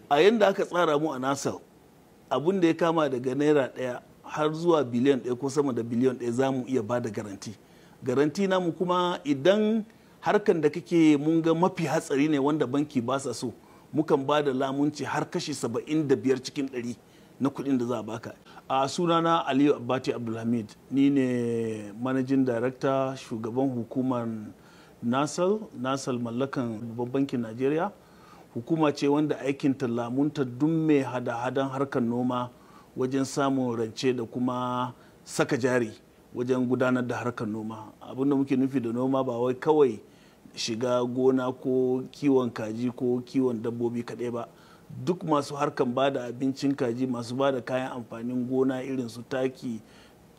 A yanda aka tsara mu a NIRSAL, abin da ya kama daga ₦1 har zuwa biliyan 1 ko sama da biliyan 1 za mu iya ba da garanti. Garanti namu kuma, idan harkan da kake mun ga mafi hatsari ne wanda banki ba sa so, mukan ba da lamunci har kashi 75 cikin 100 na kuɗin da za a baka. A sunana Aliyu Abbati Abdulhamid, ni ne managing director, shugaban hukumar NIRSAL. NIRSAL mallakan Babban Bankin Najeriya, hukuma ce wanda aikin ta lamunta duk mai hada-hadan harkar noma wajen samun rance da kuma saka jari wajen gudanar da harkar noma. Abinda muke nufi da noma, ba wai kawai shiga gona ko kiwon kaji ko kiwon dabbobi kaɗai ba. Duk masu harkan ba da abincin kaji, masu ba da kayan amfanin gona irin su taki,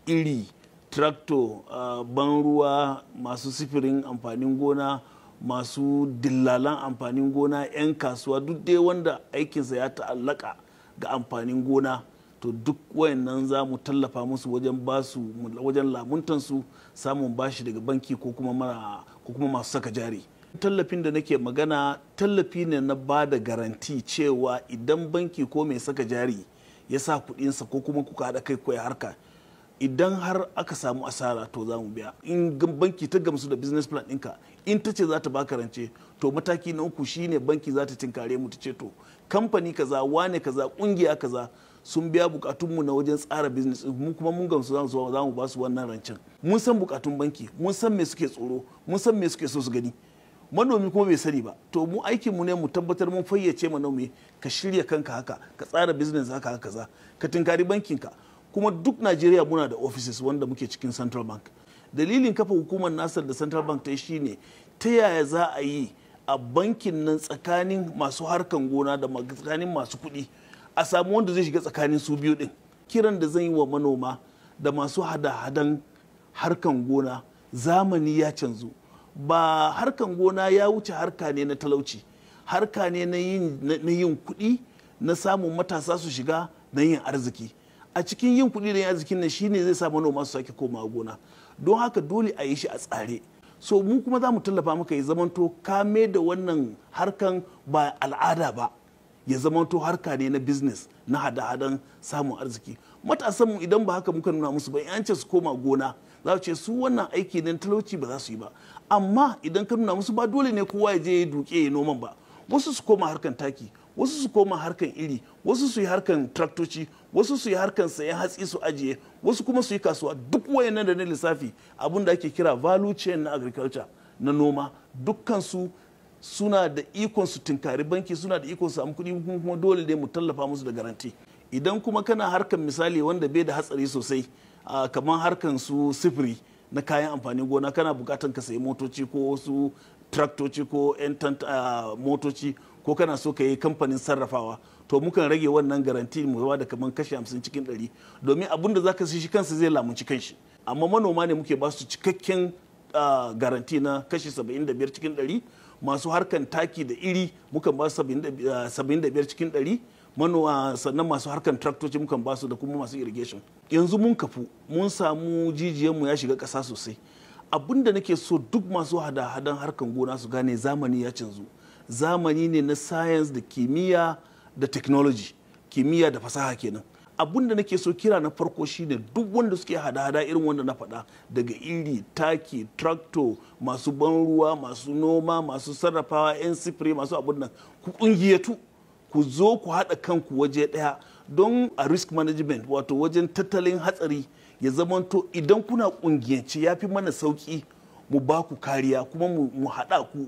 iri, tractor, ban ruwa, masu sifirin amfanin gona, masu dillalan amfanin gona, 'yan kasuwa, duk dai wanda aikinsa ya ta'allaka ga amfanin gona, to duk wayannan za mu tallafa musu wajen basu, wajen lamuntansu samun bashi daga banki ko kuma masu saka jari. Tallafin da nake magana, tallafi ne na ba da garanti cewa idan banki ko mai saka jari ya sa kudinsa ko kuma kuka haɗa kai ko ya harka, idan har aka samu asara, to za mu biya. In banki ta gamsu da business plan ɗinka, in ta ce za ta baka rance, to mataki na uku shine banki za ta tinkare mu ta ce, "To, kamfani kaza, wane kaza, kungiya kaza sun biya bukatunmu na wajen tsara business, mu kuma mun gamsu, za mu ba su wannan rancen." Mun san bukatun banki, mun san me suke tsoro, mun san me suke so su gani. Manomi kuma bai sani ba. To mu aikin mu ne mu tabbatar mun fayyace manomi: ka shirya kanka haka, ka tsara business haka, haka kaza, ka tinkari bankinka. Kuma duk Najeriya muna da offices wanda muke cikin Central Bank. Dalilin kafa hukumar NIRSAL da Central Bank ta yi shine ta yaya za a yi a bankin nan, tsakanin masu harkan gona da tsakanin masu kuɗi, a samu wanda zai shiga tsakanin su biyu din. Kiran da zan yi wa manoma da masu hada-hadan harkan gona, zamani ya canzu. Ba harkan gona ya wuce harka ne na talauci, harka ne na yin kuɗi, na samun matasa su shiga, na yin arziki. A cikin yin kuɗi da yin arzikin nan shine zai sa manoma su sake komawa gona. Don haka dole a yi shi a tsare. So mu kuma za mu tallafa maka ya zamanto ka da wannan harkan ba al'ada ba, ya zamanto harka ne na business, na hada-hadan samun arziki. Matasanmu, idan ba haka muka nuna musu ba, in an ce su koma gona, za su ce su wannan aiki ne talauci, ba za su yi ba. Amma idan ka nuna musu ba dole ne kowa ya je ya duke ya noman ba, wasu su koma harkan taki, wasu su koma harkan iri, wasu su yi harkan traktoci, wasu su yi harkan sayan hatsi su ajiye, wasu kuma su yi kasuwa, duk wayannan da na lissafi, abin da ake kira value chain na agriculture, na noma, dukkan su suna da ikon su tinkari banki, suna da ikon su samu kuɗi, kuma dole ne mu tallafa musu da garanti. Idan kuma kana harkan, misali, wanda bai da hatsari sosai, kamar harkan su sifiri na kayan amfanin gona, kana bukatan ka sayi motoci ko wasu traktoci ko 'yan motoci, ko kana so ka yi kamfanin sarrafawa, to mukan rage wannan garanti, mu da kamar kashi 50 cikin 100, domin abin da zaka shi kansa zai lamunci kanshi. Amma manoma ne muke ba su cikakken garanti na kashi 75 cikin 100. Masu harkan taki da iri mukan ba su 75 cikin 100 manoma. Sannan masu harkan traktoci mukan ba su, da kuma masu irrigation. Yanzu mun kafu, mun samu jijiyanmu ya shiga ƙasa sosai. Abin da nake so duk masu hada-hadan harkan gona su gane, zamani ya canzu. Zamani ne na science da kimiyya da technology, kimiyya da fasaha kenan. Abin da nake so kira na farko shine duk wanda suke hada-hada irin wanda na faɗa, daga iri, taki, tractor, masu ban ruwa, masu noma, masu sarrafawa, 'yan sifiri, masu abun nan, ku kungiyatu, ku zo ku haɗa kanku waje ɗaya don a risk management, wato wajen tattalin hatsari, ya zamanto idan kuna kungiyance ya fi mana sauki mu ba ku kariya, kuma mu haɗa ku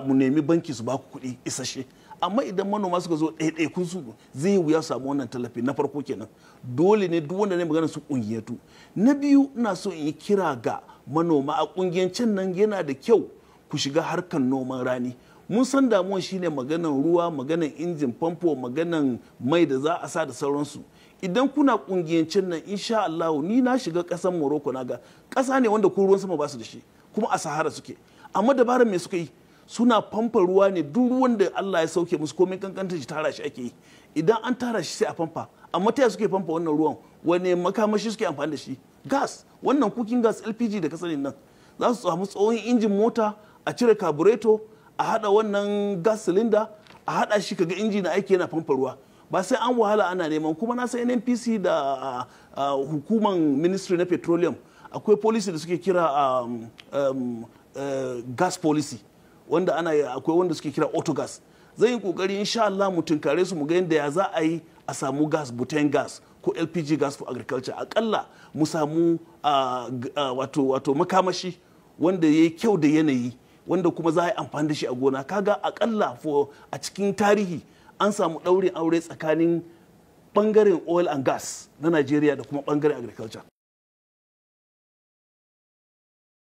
mu nemi banki su ba ku kuɗi isasshe. Amma idan manoma suka zo ɗaiɗaikun su, zai wuya su samu wannan tallafi. Na farko kenan, dole ne duk wanda ne magana su kungiyatu. Na biyu, ina so in yi kira ga manoma a kungiyancen nan, yana da kyau ku shiga harkan noman rani. Mun san damuwan shine maganan ruwa, maganan injin famfo, maganan mai da za a sa da sauransu. Idan kuna kungiyancin nan, insha Allah, ni na shiga ƙasar Morocco, na ga ƙasa ne wanda ko ruwan sama ba su da shi, kuma a Sahara suke. Amma dabarar me suka yi? Suna famfa ruwa ne. Duk ruwan da Allah ya sauke musu, komai kankanta shi, tara shi ake yi. Idan an tara shi, sai a famfa. Amma ta suke famfa wannan ruwan? Wane makamashi suke amfani da shi? Gas, wannan cooking gas, LPG da ka sani nan. Za su samu tsohon injin mota, a cire carburetor, a hada wannan gas cylinder, a hada da wannan injin, a A haɗa shi, kaga inji na aiki yana famfa ruwa, ba sai an wahala ana neman. Kuma na san NNPC da hukuman Ministry na Petroleum, akwai policy da suke kira gas policy, wanda ana akwai wanda suke kira autogas. Zan yi kokari, insha Allah, mu tunkare su, mu ga yadda ya za a yi a samu gas, butane gas ko LPG gas for agriculture. Akalla mu samu wato makamashi wanda ya yi kyau da yanayi, wanda kuma za a yi amfani da shi a gona. Kaga akalla for a cikin tarihi an samu ɗaurin aure tsakanin bangaren oil and gas na Najeriya da kuma bangaren agriculture.